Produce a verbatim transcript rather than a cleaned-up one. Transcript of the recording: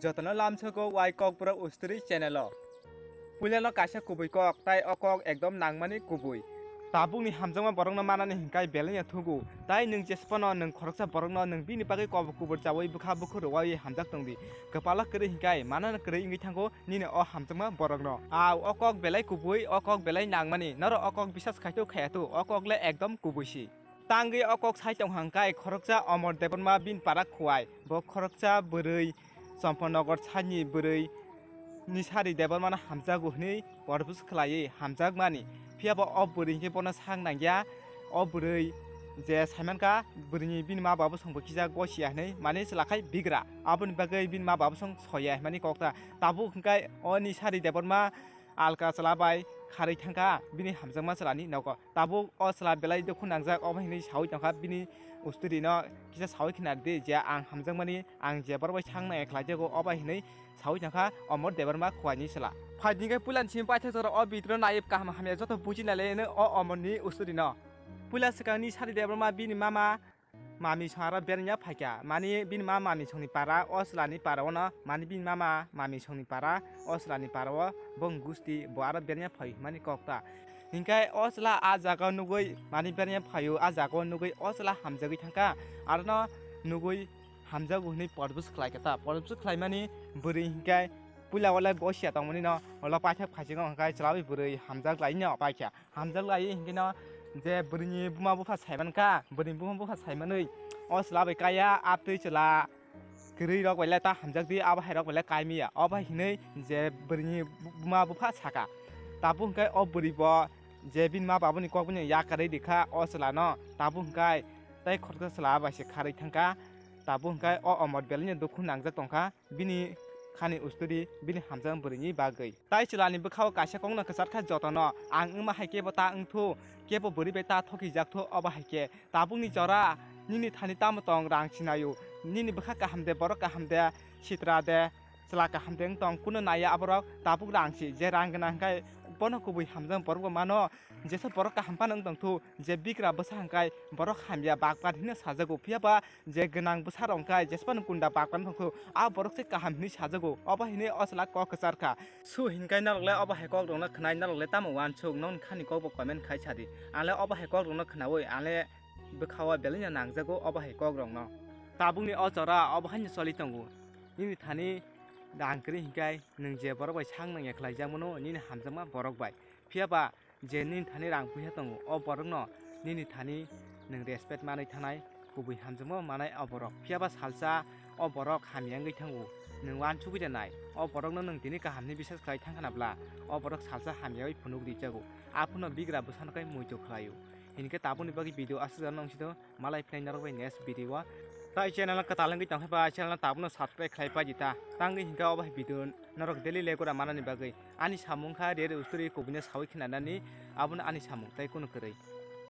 Jotono lamsogo wai Kokborok Usturi channel o. Puilano kaisa kubui kok, tai o kok ekdom nangmani kubui. Tabukni hamjakma borokno manani hinkai belai no thugo. Tai nwng jesphano nwng khoroksa borokno nwng bini bagwi kobor kubur chaui bwkha bukhuk rwui hamjak tongdi. Kwpalo kwrwi hinkai manano kwrwi wngwi thango nini o hamjakma borokno. A o kok belai kubui, o kok belai nangmani. Noro o kok bisas khaitu khayatu, o kok le ekdom kubui si. Tangwi o kok sai tong hangkai khoroksa Omor Debbarma bini para khuai. Bo khoroksa bwrwi Chomponogor sani bwrwi Nisari Debbarmano hamjago hwnwi propose khlaiwi hamjakmani. Phiya bo o bwrwi hinkhe bono sak nangya. O bwrwi je saimankha bwrwini bini ma babu songbo kisa gosiya hwnwi mani chwla khai bigra. Aboni bagwi bini ma babu song soya hwnmani kok ta. Tabuk hwnkhe o Nisari Debbarma alka chwla bai kharwi thangkha bini hamjakma chwlani nogo. Tabuk o chwla belai dukhu nangjak, obo hinwi saui tongkha bini usturino kisa saui khna rwdi je ang hamjakmani, ang je borok bai sangnai khlaijago, obo hinwi saui tongkha Omor Debbarma khuaini chwla. Phaidi khe puilani simi paithak jora o video no naiwi kaham hamya joto buji nai laino o Omorni usturino. Puila swkangni Nisari Debbarma bini mama mami song aro berengya phaikha. Mani bini ma mami songni para o chwlani para ono, mani bini mama mami songni para o chwlani para o bong gusti bo aro berengya phai hwnmani kok ta. Hinkhe o chwla a jaga o nugui mani berengya phaio, a jaga o nugui o chwla hamjagwi thangkha. Arono nugui hamjago hwnwi propose khlaikha ta. Propose khlaimani bwrwi hinkhe puila o le gosiya tongmani no, ulo paithak phaisingo hinkhe chwla bai bwrwi hamjak laino paikha. Hamjak lai hinkhe no je bwrwini buma bupha saimankha, bwrwini buma bupha saimanwi o chwla bai kaya, a twi chwla kwrwi rok bai le ta hamjak di, abo hai rok bai le kai maya. Obo hinwi je bwrwini bu-, buma bupha saka. Tabuk hinkhe o bwrwi bo je bini ma babuni kok bini yakarwi rikha o chwla no. Tabuk hinkhe tei khoroksa chwla bai se kharwi thangkha. Tabuk hinkhe o Omor belai no dukhu nangjak tongkha. Bini khani usturi bini hamjak bwrwini bagwi. Tai chwlani bwkhao kaisa kokno kwchar kha jotono, ang wngma hai kebo ta wngthu, kebo bwrwi bai ta thokijak thu, obo hai khe. Tabukni jora nini thani tamo tong rang sinaio, nini bwkha kaham de, borok kaham de, sitra de, chwla kaham de wng tong, kuno naiya aborok tabuk rang si, je rang gwnang hwnkhe bono kubui hamjak borok bo mano, jesa borok kaham phano wng tong thu, je bigra bwsa hwnkhe borok hamya bakpan hino sajago, phiya ba je gwnang bwsa rok hwnkhe jesphano kunda bakpan thangkhu, a borok se kaham hinwi sajago, obo hinwi o chwla kok kwchar kha. Su hinkhe norok le obo hai kok rokno khwnai, norok le tamo uansuk, nokni khani kok bo comment khai sadi. Ang le obo hai kok rokno khnaui, ang le bwkhao belai no nangjago obo hai kok rokno. Tabukni o jora obo haino choli tongo. Nini thani rang kwrwi hinkhe nwng je borok bai sak nangya khlai jak mano, nini hamjakma borok bai. Phiya ba je nini thani rang puisa tongo, o borokno nini thani nwng respect manwi thanai, kubui hamjakma manai o borok. Phiya ba salsa o borok hamya wngwi thango, nwng uansugwi de nai. O borokno nwng tini kaham hinwi bisas khlai thang khna bla, o borok salsa hamya bai phunuk ri jago. Aphano bigra bwsano kai muitu khlaio. Hinkhe tabukni bagwi video aswk jano wng sito, malai phinai norok bai next video o. Tai channel no kwtal wngwi tongkhe ba channel no tabukno subscribe khlai pai di ta. Tangwi hinkhe obo hai video norok daily legura manani bagwi. Ani samung kha Rere Usturi kubui no saui khna nani, abono ani samung tai kunu kwrwi.